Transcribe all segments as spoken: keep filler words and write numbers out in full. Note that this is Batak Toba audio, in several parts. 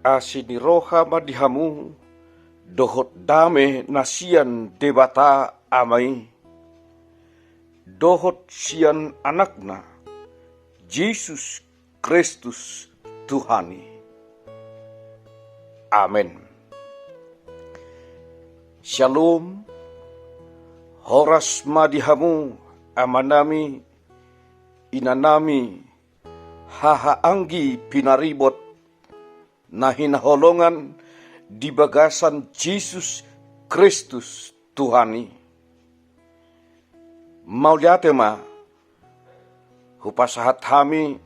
Asi ni roha ma di hamu, dohot dame na sian Debata Ama i, dohot sian Anakna, Jesus Kristus Tuhan i. Amen. Syalom. Horas ma di hamu, amanami, inanami, hahaanggi pinaribot na hinaholongan di bagasan Jesus Kristus Tuhan i. Mauliate ma hupasahat hami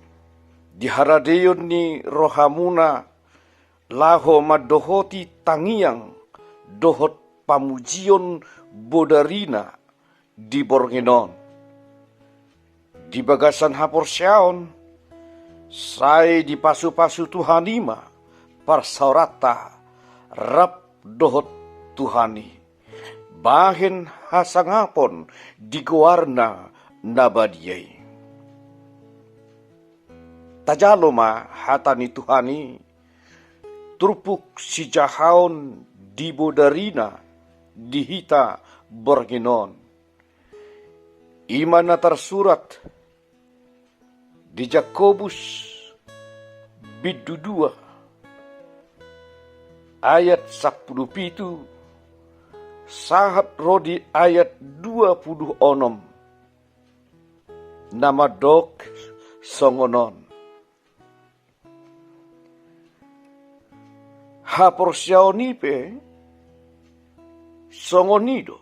di haradeion ni rohamuna laho mandohoti tangiang dohot pamujion bodarina di borngin on. Di bagasan haporseaon, sai dipasupasu Tuhan i ma parsaoranta rap dohot Tuhan i, bahen hasangapon di goarna na badia i. Tajalo ma hata ni Tuhan i, turpuk sijahaon di bodarina di hita borngin on. I ma na tarsurat di Jakobus bindu dua ayat sampulu pitu sahat ro di ayat dua pulu onom, na mandok songon on. Haporseaon i pe songon i do.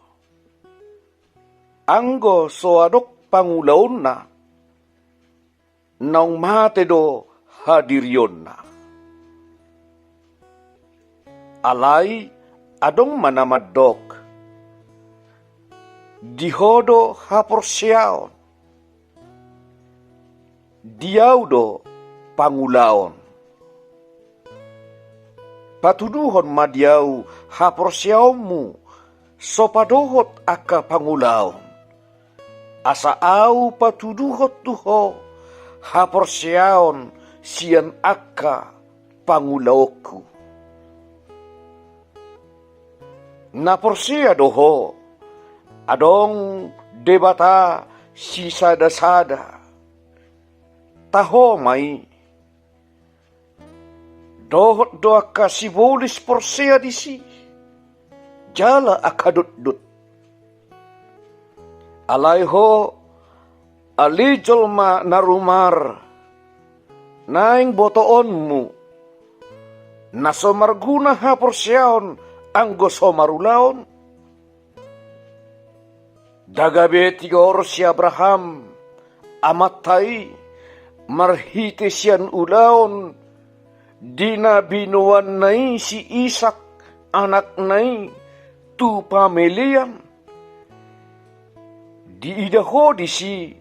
Anggo so adong pangulaonna, naung mate do hadirionna. Alai adong ma na mandok, di ho do haporseaon, di au do pangulaon. Patuduhon ma di au haporseaonmu so padohot angka pangulaon, asa au patuduhon tu ho haporseaon sian angka pangulaonku. Na porsea do ho, adong Debata sisadasada. Taho ma i. Dohot do angka sibolis porsea disi, jala angka dotdot. Alai ho, ale jolma na rumar, naeng botoonmu, na so marguna haporseaon anggo so marulaon? Nda gabe tigor si Abraham amanta i marhite sian ulaon, di na binoanna i si Isak anakna i tu pamelean? Diida ho disi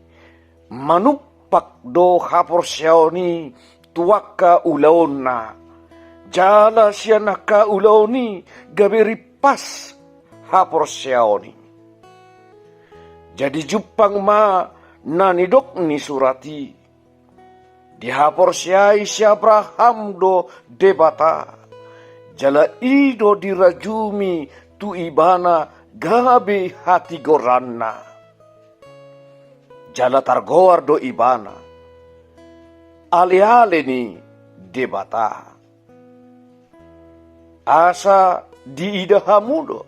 manumpak do haporseaon i tu angka ulaonna, jala sian angka ulaon i gabe rimpas haporseaon i. Jadi jumpang ma na nidok ni surat i. Dihaporseai si Abraham do Debata, jala i do dirajumi tu ibana gabe hatigoranna. Jala targoar do ibana aleale ni Debata. Asa diida hamu do,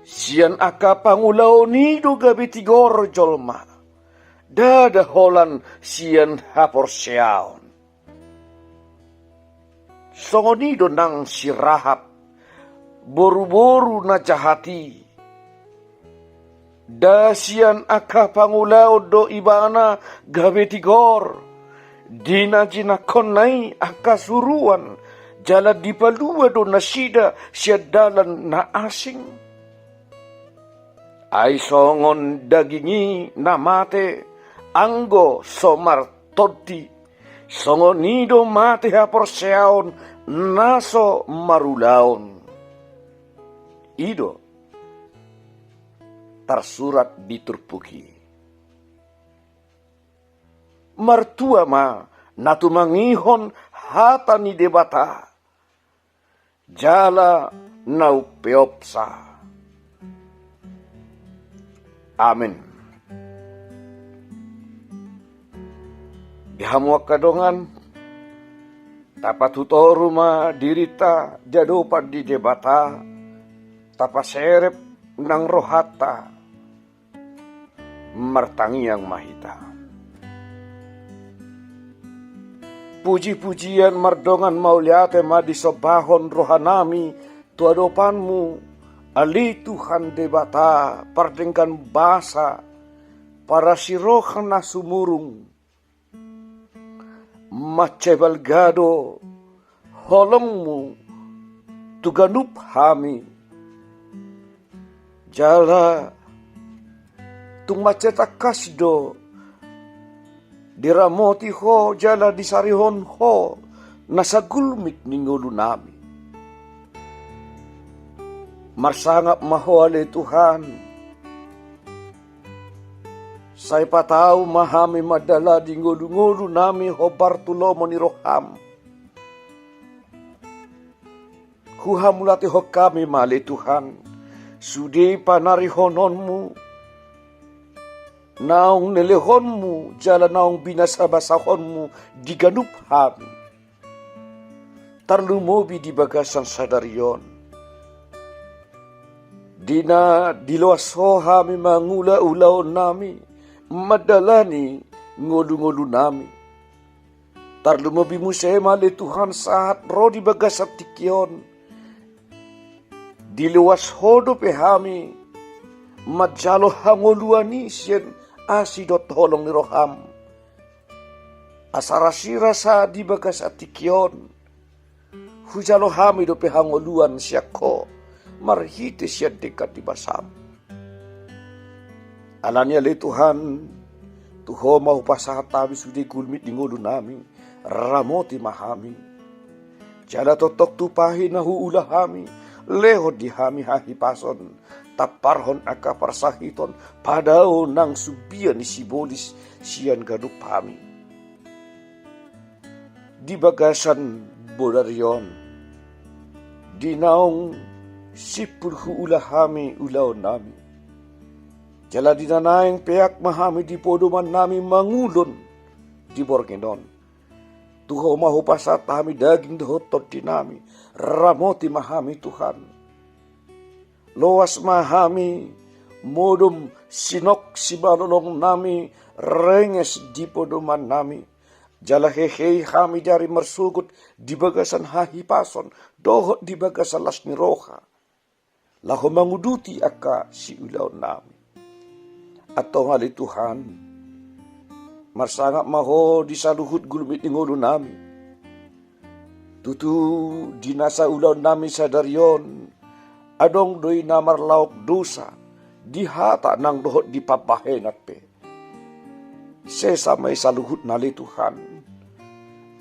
sian angka pangulaon i do gabe tigor jolma, ndada holan sian haporseaon. Songon i do nang si Rahab, boruboru na jahat i. Nda sian angka pangulaon do ibana gabe tigor, di na jinangkonna i angka suruan, jala dipalua do nasida sian dalan na asing. Ai songon daging i na mate, anggo so martonti, songon i do mate haporseaon na so marulaon. I do tarsurat di turpuk i. Martua ma na tumangihon hata ni Debata jala na umpeopsa. Amen. Di hamu angka dongan, tapatutoru ma dirinta di adopan ni Debata, tapaserep nang rohanta. Martangiang ma hita. Puji-pujian mardongan mauliate ma disombahon rohanami tu adopanmu, ale Tuhan Debata pardenggan basa, parasi roha na sumurung. Mansai balga do holongmu tu ganup hami. Jala tung mansai tangkas do diramoti ho jala disarihon ho na sagulmit ni ngolunami. Marsangap ma ho ale Tuhan. Sai patau ma hami mandalani ngolu-ngolunami hombar tu lomo ni roham. Huhamuliatehon hami ma ale Tuhan sude panarihononmu naung nilehonmu jala naung binasabasahonmu di ganup hami. Tarlumobi di bagasan sadari on, di na diloas ho hami mangula ulaonnami, mandalani ngolu-ngolunami. Tarlumobi muse ma ale Tuhan sahat ro di bagasan tingki on, diloas ho dope hami manjalo hangoluan i sian asi dohot holong ni roham. Asa rasirasa di bagasan tingki on hujalo hami dope hangoluan sian ho marhite sian denggan ni basam. Alani i ale Tuhan, tu ho ma hupasahat hami sude gulmit ni ngolunami. Ramoti ma hami. Jala tongtong tumpahi na huula hami, lehon di hami hahipason, tamparhon angka parsahiton, padao nang sumbia ni sibolis sian ganup hami. Di bagasan bodari on, di naung simpul huula hami ulaonnami, jala di na naeng peak ma hami di podomannami mangulon di borngin on. Tu ho ma hupasahat hami daging dohot tondinami. Ramoti ma hami Tuhan. Loas ma hami modom sinok simalolongnami renges di podomannami. Jala hehe hami di ari marsogot di bagasan hahipason dohot di bagasan las ni roha laho manguduti angka siulaonnami. Antong ale Tuhan, marsangap ma ho di saluhut gulmit ni ngolunami. Tutu di nasa ulaonnami sadari on adong do i na marlaok dosa di hata nang dohot di pambahenan pe. Sesa ma i saluhutna ale Tuhan,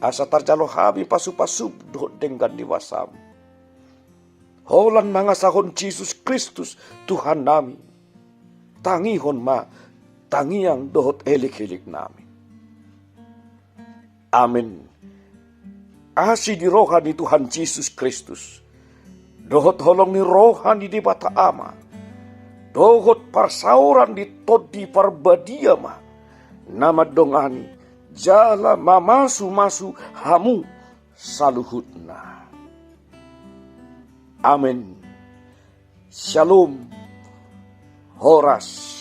asa tarjalo hami pasupasum dohot denggan ni basam. Holan mangasahon Jesus Kristus Tuhannami, tangihon ma tangiang dohot elekeleknami. Amen. Asi ni roha ni Tuhan Jesus Kristus dohot holong ni roha ni Debata Ama dohot parsaoran ni Tondi Parbadia ma na mandongani jala mamasumasu hamu saluhutna. Amen. Shalom. Horas.